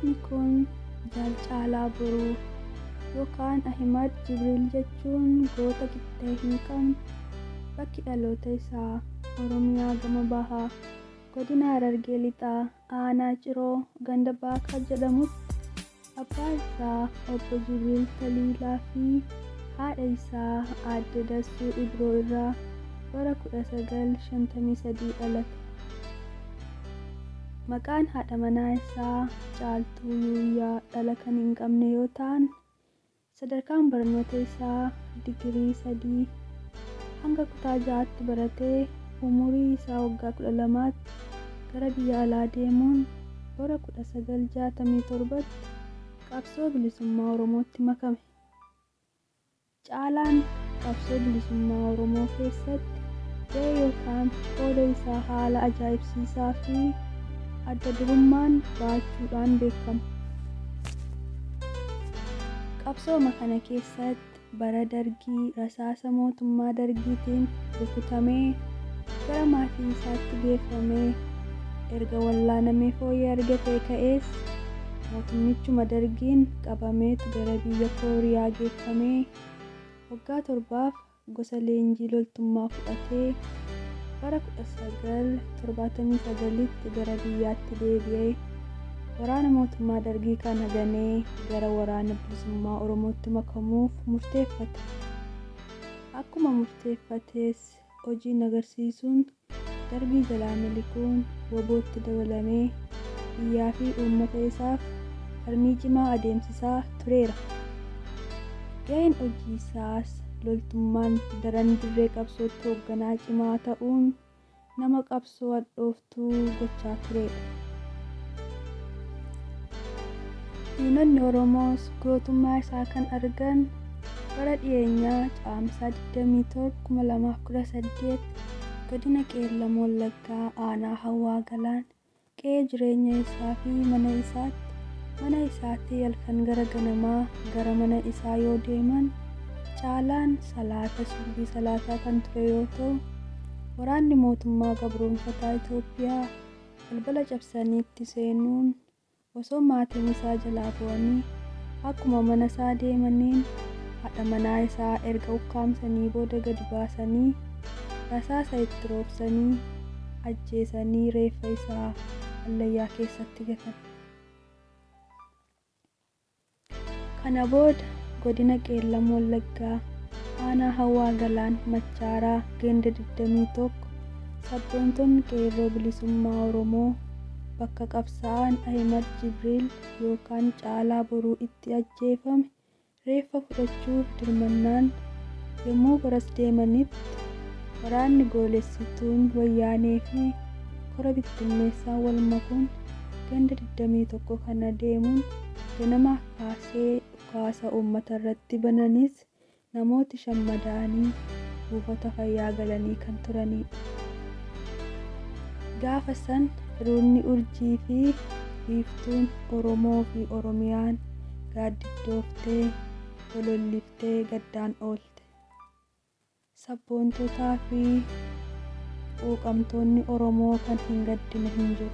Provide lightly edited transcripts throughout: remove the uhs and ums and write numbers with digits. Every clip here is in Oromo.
Gootni kun Jaal Caalaa Boruu yookaan Ahimad Jibriil jechuun goota qixxee hin qabne, bakki dhaloota isaa Oromiyaa gama bahaa, godina Harargee Lixaa, aanaa Ciroo, ganda Baakaa jedhamutti abbaa isaa Obbo Jibriil Taliilaa fi haadha isaa Aadde Dassuu Ibroo irraa bara 1953 dhalate. Maqaan haadha manaa isaa Caaltuu Yuuyyaa dhala kan hin qabne yoo ta'an, sadarkaan barnoota isaa digirii 3 hanga kutaa 6tti baratee umurii isaa waggaa 12tti gara biyya alaa deemuun bara 1967tti qabsoo bilisummaa Oromootti makame. Caalaan qabsoo bilisummaa Oromoo keessatti ga'ee yookaan qooda isaa haala ajaa'ibsiisaa fi adda durummaan ba'achuudhaan beekama. Qabsooma kana keessatti bara Dargii rasaasa mootummaa Dargiitiin rukutamee gara maatii isaatti geeffamee erga wallaanamee fooyyee argatee ka'ees mootummichuma Dargiin qabameetu gara biyya Kooriyaa geeffamee waggaa 7f gosa leenjii loltummaa fudhatee bara 1979tti gara biyyaatti deebi'ee waraana mootummaa Dargii kana ganee gara waraana bilisummaa Oromootti makamuuf murteeffate. Akkuma murteeffates hojiin agarsiisuun Dargii jalaa miliquun WBOtti dabalamee biyyaa fi uummata isaaf falmii cimaa adeemsisaa tureera. Gaheen hojii isaas loltummaan daran dirree qabsootti hoogganaa cimaa ta'uun nama qabsoo hadhooftuu gochaa tureedha. Diinonni Oromoos gootummaa isaa kan argan bara dhiyeenyaa Caamsaa 27, 2018 godina Qeellam Wallaggaa aanaa Hawwaa Galaan qe'ee jireenya isaa fi mana isaatti mana isaatti halkan gara ganamaa gara mana isaa yoo deeman Caalaan salaata subii salaataa kan ture yoo ta'u, waraanni mootummaa gabroomfataa Itoophiyaa balbala cabsanii itti seenuun osoo maatiin isaa jalaa bu'anii akkuma mana isaa deemaniin haadha manaa isaa erga ukkaamsanii booda gadi baasanii rasaasa itti roobsanii ajjeesanii reeffa isaa hallayyaa keessatti gatan. Kana booda godina Qeellam Wallaggaa aanaa Hawwaa Galaan Machaaraa ganda 21 sabboontonni Qeerroo Bilisummaa Oromoo bakka qabsaa'aan Ahimad Jibriil yookaan Caalaa Boruu itti ajjeefame reeffa fudhachuuf dirmannaan yommuu garas deemanitti waraanni goolessituun Wayyaanee fi kora bittinneessaan wal makuun ganda 21 kana deemuun ganamaa kaasee dhukaasa uummata irratti bananis namooti 5 madaa'anii buufata fayyaa galanii kan turaniidha. Gaafa san ruudni urjii fi biiftuun Oromoo fi Oromiyaan gaaddidooftee bololliftee gaddaan oolte. Sabboontotaa fi quuqamtoonni Oromoo kan hin gaddine hin jiru.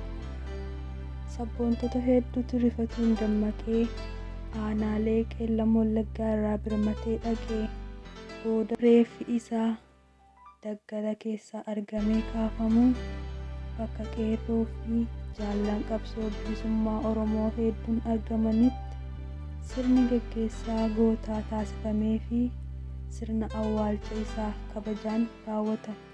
Sabboontota hedduutu rifatuun dammaqee aanaalee Qeellam Wallaggaa irraa birmatee dhaqee booda reeffi isaa daggala keessaa argamee kaafamuun bakka qeerroo fi jaallan qabsoo bilisummaa Oromoo hedduun argamanitti sirni geggeessaa gootaa taasifamee fi sirna awwaalcha isaa kabajaan raawwatame.